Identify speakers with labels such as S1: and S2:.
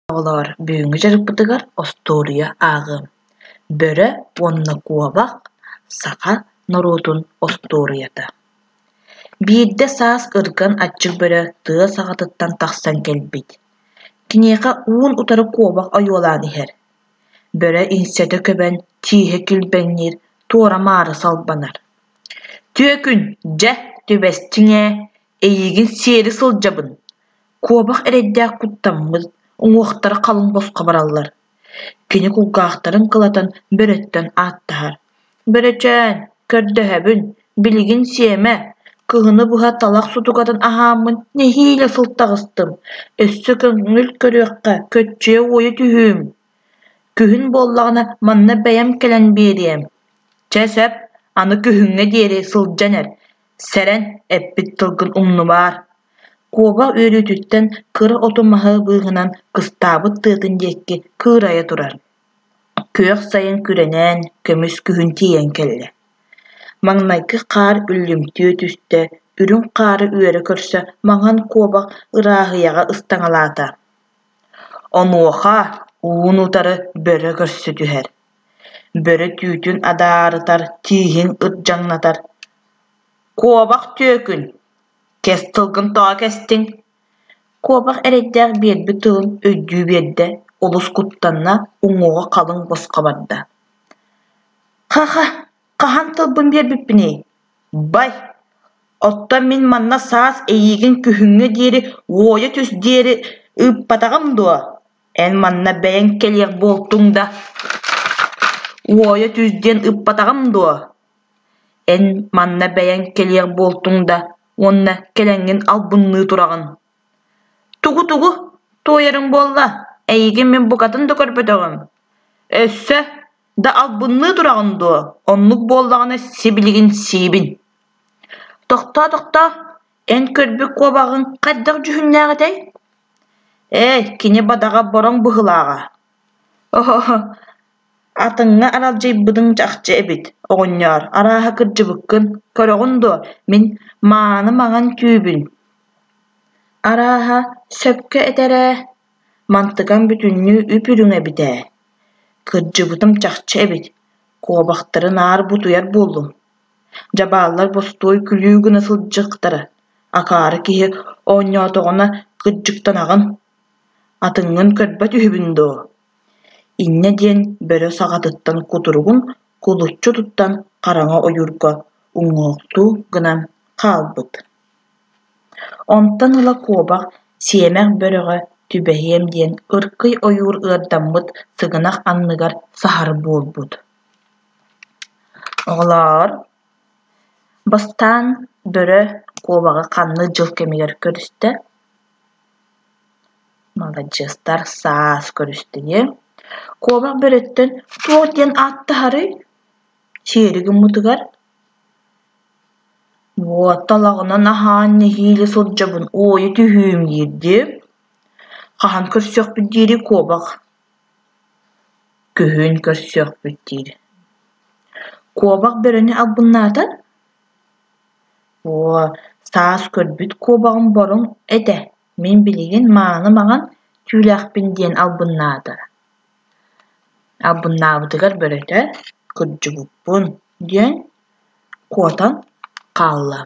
S1: Оҕолоор, бүгүҥҥү дьарыкпытыгар остуоруйа ааҕыам. Бөрө уонна куобах саха норуотун остуоруйата. Биирдэ саас ырган аччык бөрө тыа саҕатыттан тахсан кэлбит. Киниэхэ уун-утары куобах ойуолаан иһэр. Бөрө иҥсэтэ көбөн, тииһэ килбэҥниир, туора-маары салбанар. «Түөкүн, дьэ, түбэстиҥ ээ, эйигин сиэри сылдьабын» Куобах эрэйдээх куттаммыт, уҥуохтара халыҥ босхо бараллар. Кини кулгаахтарын кылатан бөрөттөн ааттаһар: «Бөрөчөөн, көрдөһөбүн, билигин сиэмэ, кыһыны быһа талах сутукатын аһааммын нэһиилэ сыл таҕыстым, өссө көҥүл көрүөххэ, көччүйэ уойа түһүүм. Күһүн буоллаҕына манна бэйэм кэлэн биэриэм. Чэ сөп, аны күһүҥҥэ диэри сылдьан эр, сэрэн, эппит тылгын умнубаар» Куобах үөрүүтүттэн кыра оту-маһы быыһынан кыстаабыт тыатын диэки кыырайа турар. Күөх сайын күрэнэн, көмүс күһүн тиийэн кэллэ. Маҥнайгы хаар үллүмтүө түстэ, үрүҥ хаары үөрэ көрсө маҥан куобах ырааһыйаҕа ыстаҥалаата. Онуоха уун-утары бөрө көрсө түһэр. Бөрө түүтүн адаарытар, тииһин ырдьаҥнатар: «Куобах түөкүн, Кэс тылгын тоҕо кэстиҥ?» Куобах эрэйдээх биэрбит тылын өйдүү биэрдэ, олус куттанна, уҥуоҕа халыҥ босхо барда. «Ха-ха, хаһан тылбын биэрбиппиний? Бай, оттон мин манна саас эйиигин күһүҥҥэ диэри уойа түс диэри ыыппатаҕым дуо? Эн манна бэйэҥ кэлиэх буолтуҥ да, уойа түс диэн ыыппатаҕым дуо? Эн манна бэйэҥ кэлиэх буолтуҥ да уонна кэлэҥҥин албынныы тураҕын. Тугу-тугу туойарыҥ буолла, эйигин мин букатын да көрбөтөҕүм. Өссө да албынныы тураҕын дуо, оннук буоллаҕына сибилигин сиибин. Тохтоо, тохтоо, эн көрбүт куобаҕыҥ хайдах дьүһүннээх этэй? Ээ, кини бадаҕа бороҥ быһыылааҕа. Оһо, Атыҥҥа аралдьыйбытыҥ чахчы эбит, оҕонньоор, арааһа кырдьыбыккын, көрөҕүн дуо, мин мааны маҥан түүбүн Арааһа, сөпкө этэр ээ, мантыкаҥ бүтүннүү үп-үрүҥ эбит ээ. Кырдьыбытым чахчы эбит, куобахтары наар бутуйар буоллум. Дьабааллар бостуой күлүү гына сылдьыахтара, акаары киһи оонньоотоҕуна кырдьыктанаҕын, атыҥҥын көрбөт үһүбүн дуо Инньэ диэн бөрө саҕатыттан кутуругун кулуччу туттан хараҥа ойуурга уҥуохтуу гынан хаалбыт. Онтон ыла куобах сиэмэх бөрөҕө түбэһиэм диэн ыркый ойуур ыардаммыт сыгынах анныгар саһар буолбут. Оҕолоор, бастаан бөрө куобаҕы ханнык дьыл кэмигэр көрүстэ? Маладьыастар саас көрүстүнүө Куобах бөрөттөн туох диэн ааттаһарый? Сиэри гыммытыгар «Уот талаҕынан аһаан нэһиилэ сылдьабын, уойа түһүүм» диирдии. Хаһан көрсүөхпүт диэри куобах Күһүн көрсүөхпүт диир. Куобах бөрөнү албыннаата Уо, саас көрбүт куобаҕым боруҥ этэ, мин билигин мааны маҥан түүлээхпин диэн албыннаата. Албыннаабытыгар бөрөтө «Кырдьыбыппын» диэн куотан хаалла.